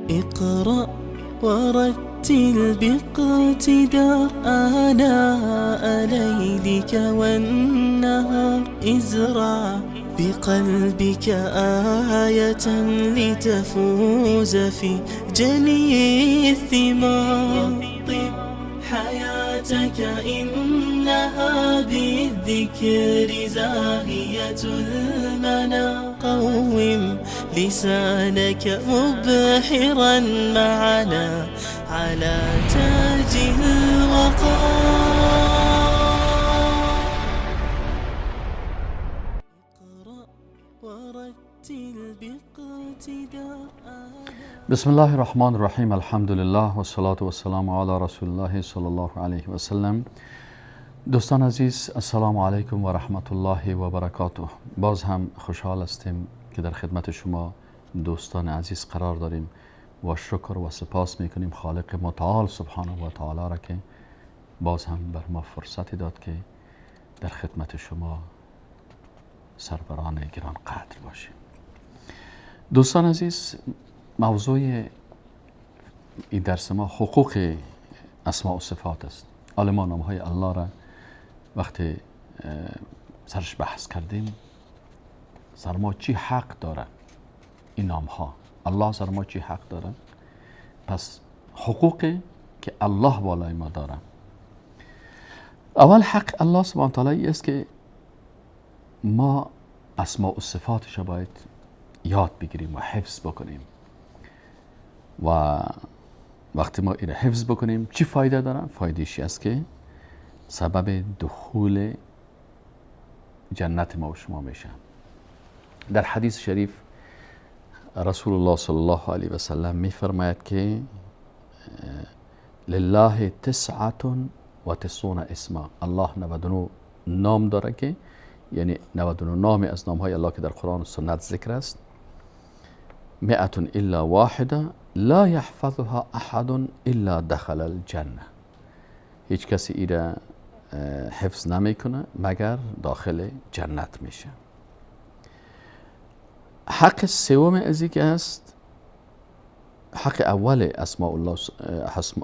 اقرأ ورتل باقتدار آناء ليلك والنهار، ازرع بقلبك آية لتفوز في جني الثمار. طب حياتك إنها بالذكر زاهية المنى، قوم لسانك مبحرا معنا على تاج الوقار. اقرأ ورتل باقتدار. بسم الله الرحمن الرحیم. الحمد لله و الصلاة و السلام علی رسول الله صلی الله علیه و سلم. دوستان عزیز، السلام علیکم و رحمت الله و برکاته. باز هم خوشحال هستیم که در خدمت شما دوستان عزیز قرار داریم و شکر و سپاس میکنیم خالق متعال سبحانه و تعالی را که باز هم بر ما فرصتی داد که در خدمت شما سروران گران قدر باشیم. دوستان عزیز، موضوع این درس ما حقوق اسماء و صفات است. حالا ما نامهای الله را وقتی سرش بحث کردیم، سر ما چی حق داره این نام ها؟ الله سر ما چی حق داره؟ پس حقوقی که الله بالای ما داره، اول حق الله سبحانه تعالی است که ما اسماء و صفاتش باید یاد بگیریم و حفظ بکنیم. و وقتی ما این حفظ بکنیم چی فایده داره؟ فایدهش است که سبب دخول جنت ما و شما میشه. در حدیث شریف رسول الله صلی الله علیه و سلم میفرماید که لله 99 اسما. الله 99 نام داره که یعنی 99 نام از نام های الله که در قرآن و سنت ذکر است. 100 الا واحده لا يحفظها احد الا دخل الجنه. هیچ کسی ایره حفظ نمیکنه مگر داخل جنت میشه. حق سوم ازی که است، حق اول اسماء الله،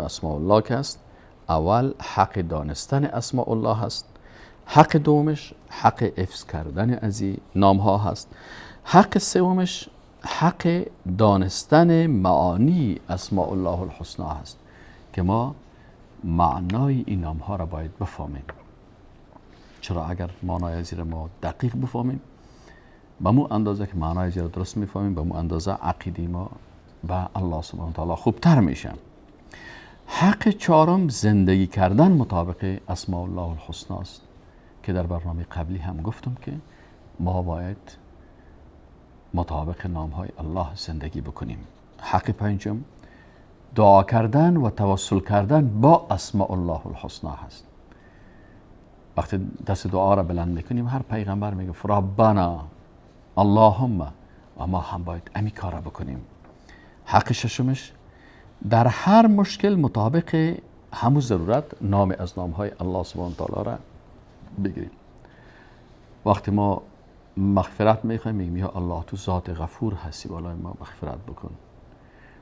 اسماء الله که است، اول حق دانستن اسماء الله هست. حق دومش حق حفظ کردن ازی نام ها هست. حق سومش حق دانستن معانی اسماء الله الحسنا هست که ما معنای این نام ها را باید بفهمیم. چرا؟ اگر معنای از ما دقیق بفهمیم، به مو اندازه که معنای از درست میفهمیم، به مو اندازه عقیده ما به الله سبحانه و تعالی خوبتر میشه. حق چهارم زندگی کردن مطابق اسماء الله الحسنا است که در برنامه قبلی هم گفتم که ما باید مطابق نام های الله زندگی بکنیم. حق پنجم دعا کردن و توسل کردن با اسماء الله الحسنا هست. وقتی دست دعا را بلند میکنیم، هر پیغمبر میگه ربنا اللهم، و ما هم باید امی کار را بکنیم. حق ششمش در هر مشکل مطابق همون ضرورت نام از نام های الله سبحانه تعالی را بگیریم. وقتی ما مغفرت میخوایم میگیم یا الله تو ذات غفور هستی، بالای ما مغفرت بکن.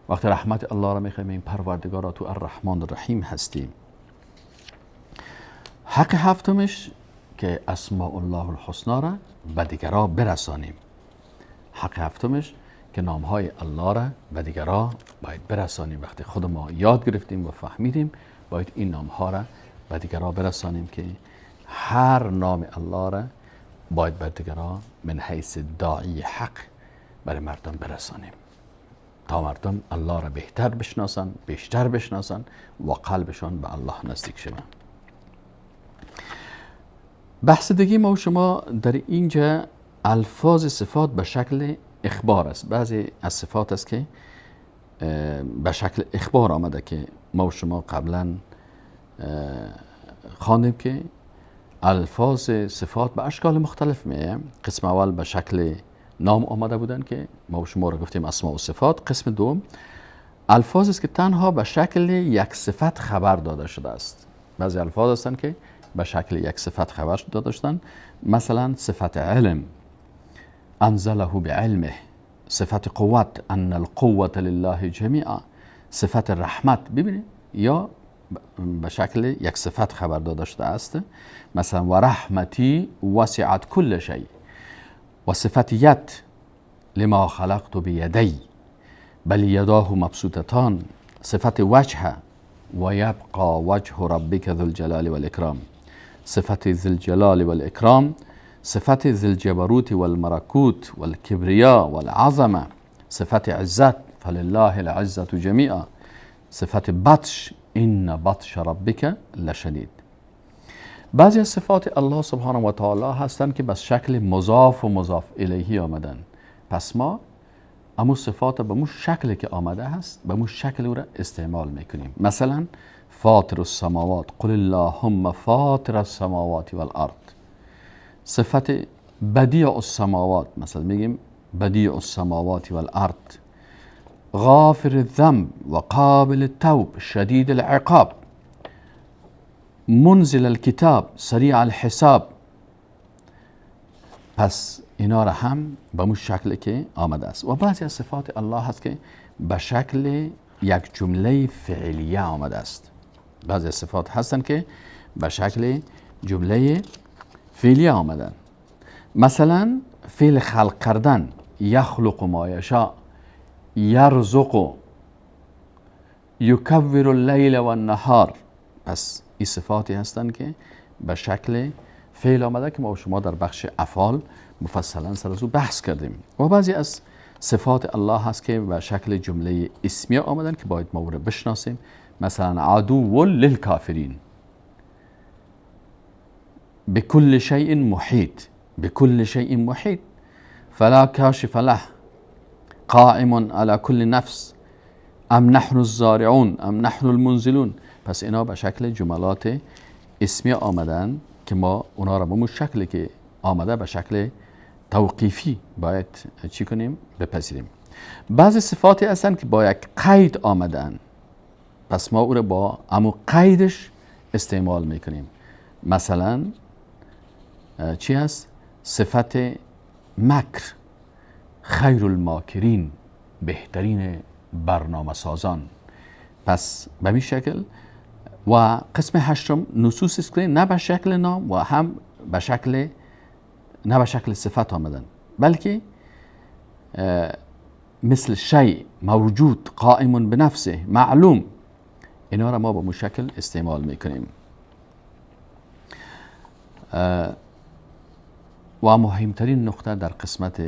وقتی رحمت الله را میخوایم میگیم پروردگارا تو الرحمن الرحیم هستی. حق هفتمش که اسماء الله الحسنا را به دیگرا برسانیم. حق هفتمش که نامهای الله را به دیگرا باید برسانیم. وقتی خود ما یاد گرفتیم و فهمیدیم، باید این نامها را به دیگرا برسانیم که هر نام الله را باید بر دیگرا من حیث داعی حق برای مردم برسانیم تا مردم الله را بهتر بشناسن، بیشتر بشناسن و قلبشان به الله نزدیک شوند. بحث دیگه ما و شما در اینجا الفاظ صفات به شکل اخبار است. بعضی از صفات است که به شکل اخبار آمده که ما و شما قبلا خواندیم که الفاظ صفات به اشکال مختلف میه. قسم اول به شکل نام آمده بودن که ما و شما رو گفتیم اسماء و صفات. قسم دوم الفاظ است که تنها به شکل یک صفت خبر داده شده است. بعضی الفاظ هستند که به شکل یک صفت خبر داده شدن، مثلا صفت علم، انزله بعلمه، صفت قوت، ان القوة لله جمیعا، صفت رحمت. ببینید یا به شکل یک صفت خبر داده شده است، مثلا و رحمتی وسعت کل شیء، و صفت ید لما خلقت بیدی بل یداه مبسوطتان، صفت وجه و یبقى وجه ربک ذو الجلال والاکرام، صفت ذو الجلال والاکرام، صفت ذو الجبروت والملکوت والکبریا والعظمه، صفت عزت فلله العزة جمیعا، صفت بطش ان بطش ربک لشدید. بعضی از صفات الله سبحانه و تعالی هستند که به شکل مضاف و مضاف الیه آمدن. پس ما امو صفات به مو شکلی که آمده هست به مو شکل او را استعمال میکنیم. مثلا فاطر السماوات، قل اللهم فاطر السماوات والارض. صفت بدیع السماوات، مثلا میگیم بدیع السماوات والارض، غافر الذنب و قابل التوب شدید العقاب، منزل الکتاب سریع الحساب. پس اینا را هم به مو شکل که آمده است. و بعضی از صفات الله هست که به شکل یک جمله فعلیه آمده است. بعضی از صفات هستند که به شکل جمله فعلیه آمدن. مثلا فعل خلق کردن، یخلق ما یشاء، یرزق، یکور اللیل والنهار. پس این صفاتی هستند که به شکل فعل آمده که ما و شما در بخش افعال مفصلا سر از او بحث کردیم. و بعضی از صفات الله هست که به شکل جمله اسمیه آمدن که باید ما او را بشناسیم. مثلا عدو للکافرین، بكل شيء محيط، بكل شيء محيط، فلا كاشف له، قائم على كل نفس، ام نحن الزارعون ام نحن المنزلون. پس اینا به شکل جملات اسمی آمدن که ما اونا را به شکلی که آمده به شکل توقیفی باید چی کنیم؟ بپذیریم. بعضی صفاتی هستند که با یک قید آمدن، پس ما او را با امو قیدش استعمال میکنیم. مثلا چی هست؟ صفت مکر، خیر الماکرین، بهترین برنامه سازان. پس به این شکل. و قسم هشتم نصوص است که نه به شکل نام و هم به شکل نه به شکل صفت آمدن، بلکه مثل شیء موجود قائم بنفسه معلوم، اینا را ما به مشکل استعمال میکنیم. و مهمترین نقطه در قسمت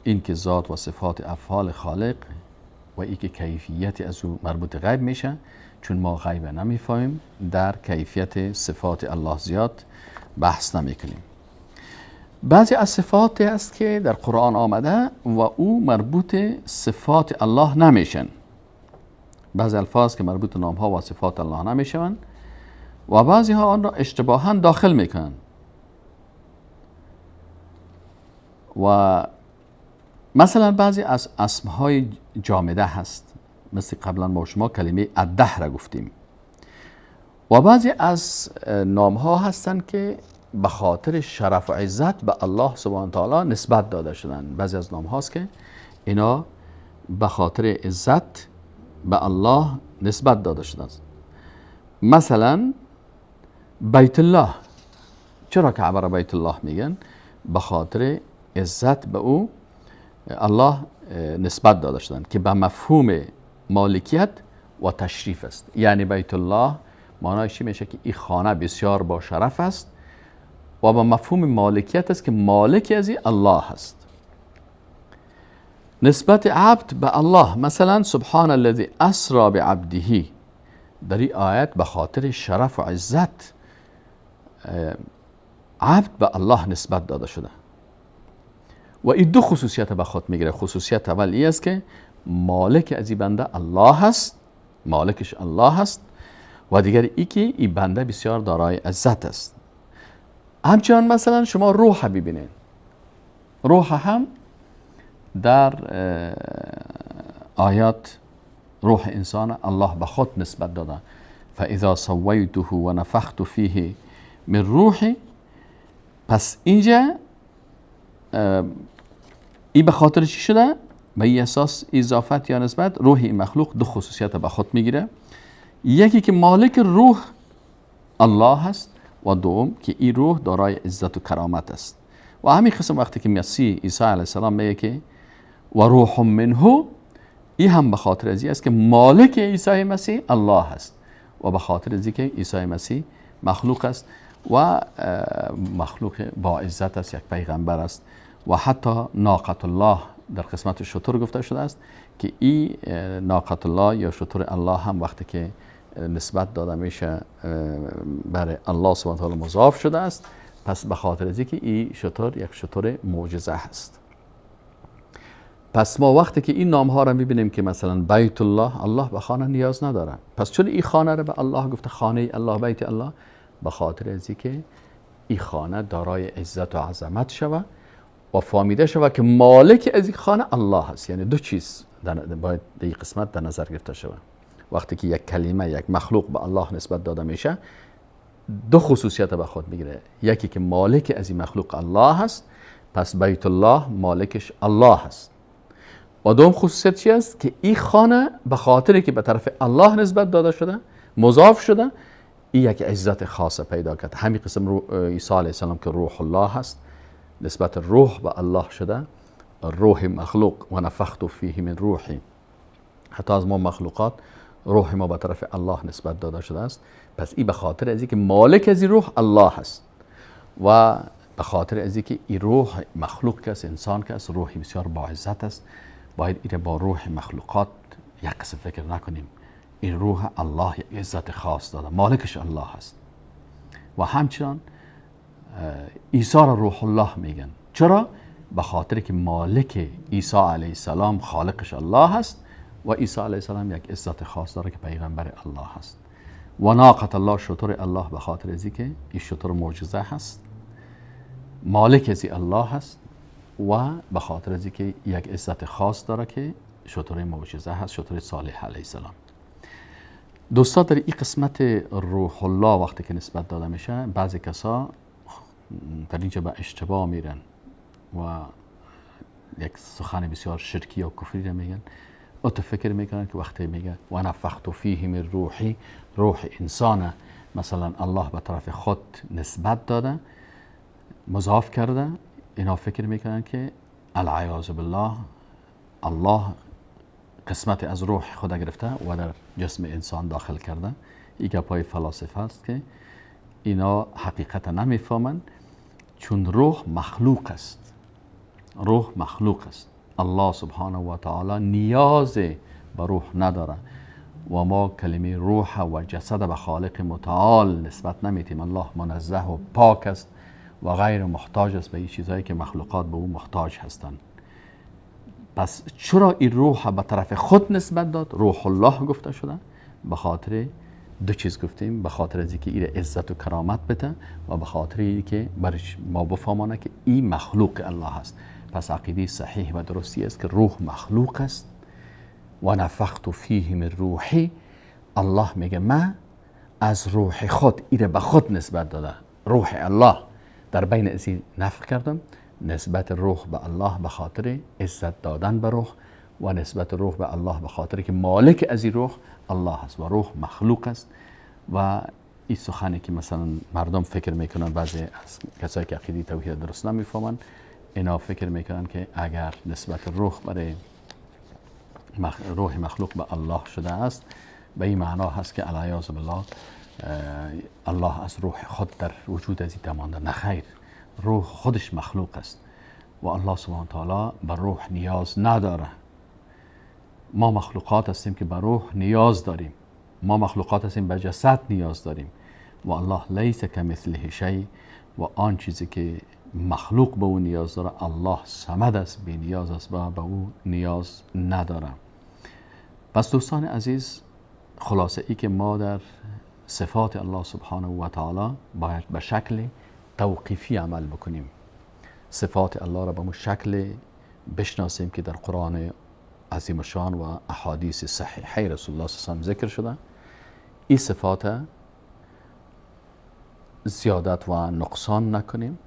این که ذات و صفات افعال خالق و ای که کیفیت از او مربوط غیب میشه، چون ما غیب نمیفهمیم در کیفیت صفات الله زیاد بحث نمیکنیم. بعضی از صفات است که در قرآن آمده و او مربوط صفات الله نمیشن. بعضی الفاظ که مربوط نام ها و صفات الله نمیشن و بعضی ها آن را اشتباها داخل میکنن. و مثلا بعضی از اسمهای جامده هست، مثل قبلا ما شما کلمه الدهر را گفتیم. و بعضی از نام ها هستند که به خاطر شرف و عزت به الله سبحانه تعالی نسبت داده شدن. بعضی از نام هاست که اینا به خاطر عزت به الله نسبت داده شدن. مثلا بیت الله، چرا کعبه را بیت الله میگن؟ به خاطر عزت به او الله نسبت داده شدن که به مفهوم مالکیت و تشریف است. یعنی بیت الله معنایش چی میشه؟ که این خانه بسیار با شرف است و با مفهوم مالکیت است که مالک از الله است. نسبت عبد به الله، مثلا سبحان الذی اسرا بعبده، در این آیت به خاطر شرف و عزت عبد به الله نسبت داده شده. و این دو خصوصیت به خود میگیره. خصوصیت اول ای است که مالک از این بنده الله هست، مالکش الله هست، و دیگر ای که این بنده بسیار دارای عزت است. همچنان مثلا شما روح ببینید، روح هم در آیات روح انسان الله به خود نسبت داده. فاذا سویته و نفخت فیه من روحی. پس اینجا این به خاطر چی شده؟ به این اساس اضافت یا نسبت، روح این مخلوق دو خصوصیت به خود میگیره. یکی که مالک روح الله هست و دوم که این روح دارای عزت و کرامت است. و همین قسم وقتی که مسیح عیسی علیه السلام میگه که و روح منه، این هم به خاطر از است که مالک عیسی مسیح الله هست و به خاطر از که عیسی مسیح مخلوق است و مخلوق با عزت است، یک پیغمبر است. و حتی ناقة الله در قسمت شتر گفته شده است که این ناقة الله یا شتر الله هم وقتی که نسبت داده میشه برای الله سبحانه و تعالی مضاف شده است، پس به خاطر از که این شتر یک شتر معجزه هست. پس ما وقتی که این نام ها را میبینیم که مثلا بیت الله، الله به خانه نیاز نداره، پس چون این خانه را به الله گفته خانه الله، بیت الله، به خاطر از که این خانه دارای عزت و عظمت شوه و فهمیده شوه که مالک از این خانه الله هست. یعنی دو چیز باید در این قسمت در نظر گرفته شوه. وقتی که یک کلمه، یک مخلوق به الله نسبت داده میشه، دو خصوصیت به خود میگیره. یکی که مالک از این مخلوق الله هست، پس بیت الله مالکش الله هست. و دوم خصوصیت چی است؟ که این خانه به خاطر که به طرف الله نسبت داده شده، مضاف شده، این یک عزت خاصه پیدا کرد. همین قسم عیسی علیه السلام که روح الله هست، نسبت روح به الله شده، روح مخلوق، و نفخت فیه من روحی، حتی از ما مخلوقات روح ما به طرف الله نسبت داده شده است. پس این به خاطر از اینکه مالک از این روح الله هست و به خاطر از اینکه این روح مخلوق است، انسان که است، روحی بسیار با عزت است، باید این با روح مخلوقات یک قسم فکر نکنیم. این روح الله عزت خاص داده، مالکش الله هست. و همچنان عیسی را روح الله میگن. چرا؟ به خاطر که مالک عیسی علیه السلام خالقش الله هست و عیسی علیه السلام یک عزت خاص داره که پیغمبر الله هست. و ناقة الله، شتر الله، به خاطر از که این شتر معجزه هست، مالک از الله هست و به خاطر از که یک عزت خاص داره که شتر معجزه هست، شتر صالح علیه السلام. دوستا در این قسمت روح الله وقتی که نسبت داده میشه، بعضی کسا در اینجا به اشتباه میرن و یک سخن بسیار شرکی یا کفری را میگن. او فکر میکنن که وقتی میگه و نفخت فیه من روحی، روح انسان مثلا الله به طرف خود نسبت داده، مضاف کرده، اینا فکر میکنن که العیاذ بالله الله قسمت از روح خود گرفته و در جسم انسان داخل کرده. این گپای فلاسفه است که اینا حقیقت نمیفهمند، چون روح مخلوق است. روح مخلوق است. الله سبحانه و تعالی نیاز به روح نداره و ما کلمه روح و جسد به خالق متعال نسبت نمیتیم. الله منزه و پاک است و غیر محتاج است به این چیزهایی که مخلوقات به او محتاج هستند. پس چرا این روح به طرف خود نسبت داد؟ روح الله گفته شده به خاطر دو چیز گفتیم، به خاطر از اینکه این عزت و کرامت بده و به خاطر اینکه برش ما بفهمانه که این مخلوق الله است. پس عقیده صحیح و درستی است که روح مخلوق است و نفخت فیه من روحی. الله میگه من از روح خود ایره به خود نسبت داده، روح الله در بین از این نفخ کردم، نسبت روح به الله به خاطر عزت دادن به روح و نسبت روح به الله به خاطر که مالک از این روح الله است و روح مخلوق است. و این سخنی که مثلا مردم فکر میکنن، بعضی از کسایی که عقیده توحید درست نمیفهمن، اینا فکر میکنن که اگر نسبت روح برای روح مخلوق به الله شده است، به این معنا هست که العیاذ بالله الله از روح خود در وجود از این مانده. نه خیر، روح خودش مخلوق است و الله سبحانه تعالی به روح نیاز نداره. ما مخلوقات هستیم که به روح نیاز داریم، ما مخلوقات هستیم به جسد نیاز داریم و الله لیس کمثله شیء، و آن چیزی که مخلوق به او نیاز داره الله صمد است، بی نیاز است و به او نیاز نداره. پس دوستان عزیز، خلاصه ای که ما در صفات الله سبحانه و تعالی باید به شکل توقیفی عمل بکنیم، صفات الله را به مو شکل بشناسیم که در قرآن عظیم شان و احادیث صحیحه رسول الله صلی الله علیه و ذکر شده. این صفات زیادت و نقصان نکنیم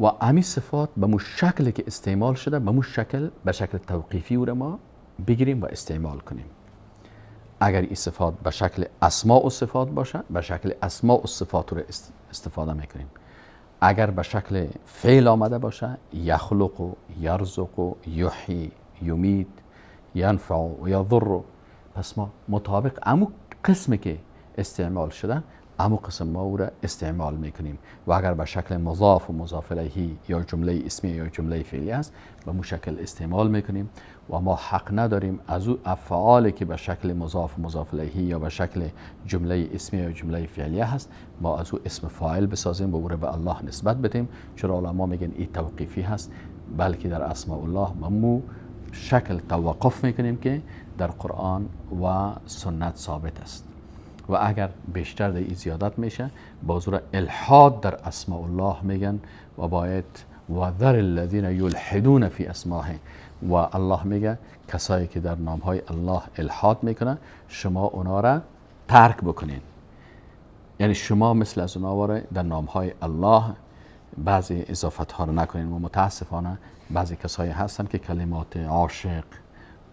و امی صفات به مو شکلی که استعمال شده به مو شکل به شکل توقیفی او را ما بگیریم و استعمال کنیم. اگر این صفات به شکل اسماء و صفات باشه به شکل اسماء و صفات رو استفاده میکنیم. اگر به شکل فعل آمده باشه یخلق و یرزق و یحیی یمید ینفع و یضر، پس ما مطابق امو قسمی که استعمال شده امو قسم ما او را استعمال میکنیم. و اگر به شکل مضاف و مضاف الیه یا جمله اسمی یا جمله فعلی است به مو شکل استعمال میکنیم و ما حق نداریم از او افعالی که به شکل مضاف و مضاف الیه یا به شکل جمله اسمی یا جمله فعلیه هست ما از او اسم فاعل بسازیم و او را به الله نسبت بدیم. چرا علما میگن این توقیفی هست، بلکه در اسماء الله ما مو شکل توقف میکنیم که در قرآن و سنت ثابت است. و اگر بیشتر در این زیادت میشه باز را الحاد در اسماء الله میگن و باید و ذر الذین یلحدون فی اسمائه، و الله میگه کسایی که در نامهای الله الحاد میکنن شما اونا را ترک بکنین. یعنی شما مثل از اونا در نامهای الله بعضی اضافت ها رو نکنین. و متاسفانه بعضی کسایی هستن که کلمات عاشق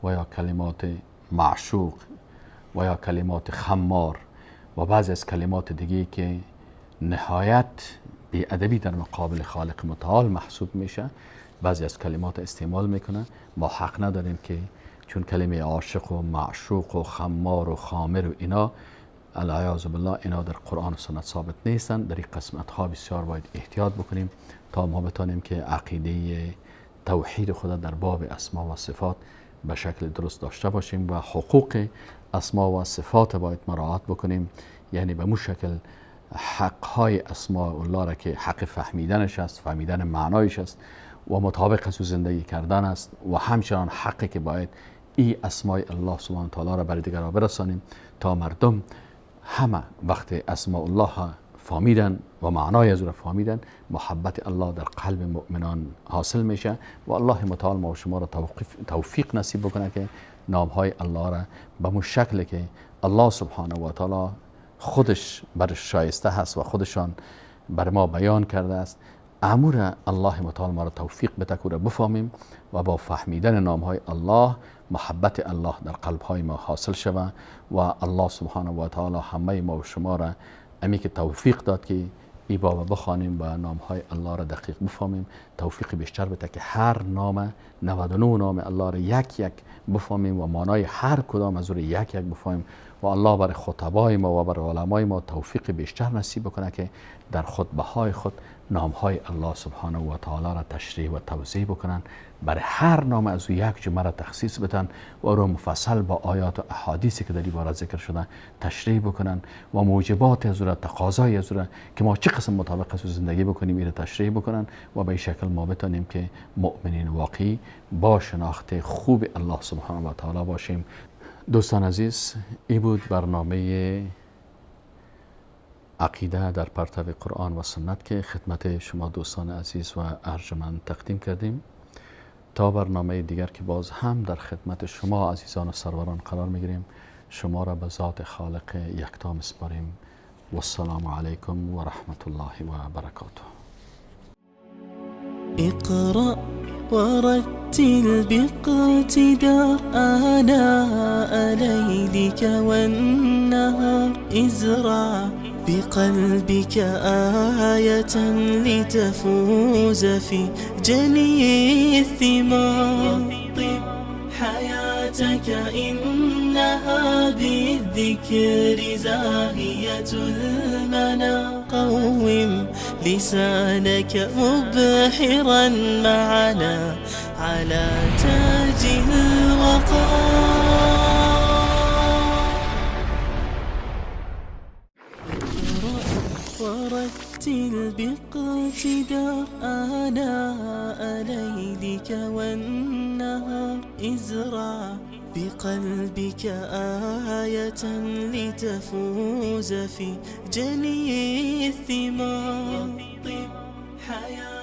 و یا کلمات معشوق و یا کلمات خمار و بعضی از کلمات دیگه که نهایت بی‌ادبی در مقابل خالق متعال محسوب میشه بعضی از کلمات استعمال میکنه. ما حق نداریم که چون کلمه عاشق و معشوق و خمار و خامر و اینا العیاذ بالله اینا در قرآن و سنت ثابت نیستن. در این قسمت ها بسیار باید احتیاط بکنیم تا ما بتانیم که عقیده توحید خدا در باب اسما و صفات به شکل درست داشته باشیم و حقوق اسما و صفات باید مراعات بکنیم. یعنی به مو شکل حق های اسماء الله را که حق فهمیدنش است، فهمیدن معنایش است و مطابق از او زندگی کردن است، و همچنان حقی که باید ای اسماء الله سبحانه تعالی را برای دیگران برسانیم تا مردم همه وقت اسماء الله فهمیدن و معنای از او را فهمیدن محبت الله در قلب مؤمنان حاصل میشه و الله متعال ما و شما را توفیق نصیب بکنه که نام های الله را به مو شکلی که الله سبحانه و تعالی خودش بر شایسته هست و خودشان بر ما بیان کرده است، امور الله متعال ما را توفیق بده که را بفهمیم و با فهمیدن نام های الله محبت الله در قلب های ما حاصل شود و الله سبحانه و تعالی همه ما و شما را امی که توفیق داد که ای بابا بخوانیم و نام های الله را دقیق بفهمیم، توفیق بیشتر بده که هر نام 99 نام الله را یک یک بفهمیم و معنای هر کدام از او را یک یک بفهمیم و الله بر خطبای ما و بر علمای ما توفیق بیشتر نصیب بکنه که در خطبه های خود نام های الله سبحانه و تعالی را تشریح و توضیح بکنن، بر هر نام از او یک جمله را تخصیص بدن و رو مفصل با آیات و احادیثی که در این باره ذکر شده تشریح بکنن و موجبات از او را، تقاضای از او را که ما چه قسم مطابق از او زندگی بکنیم این را تشریح بکنن و به این شکل ما بتانیم که مؤمنین واقعی با شناخت خوب الله سبحانه و تعالی باشیم. دوستان عزیز، این بود برنامه عقیده در پرتو قرآن و سنت که خدمت شما دوستان عزیز و ارجمند تقدیم کردیم. تا برنامه دیگر که باز هم در خدمت شما عزیزان و سروران قرار میگیریم، شما را به ذات خالق یکتا میسپاریم. و السلام علیکم و رحمت الله و برکاته. اقرأ ورتل باقتدار آناء ليلك والنهار، ازرع بقلبك آية لتفوز في جني الثمار، طب حياتك إنها بالذكر زاهية المنى، قوم لسانك مبحرا معنا على تاج الوقار. ورتل باقتدار آناء ليلك والنهار، ازرع بقلبك آية لتفوز في جني الثمار، طب حياتك.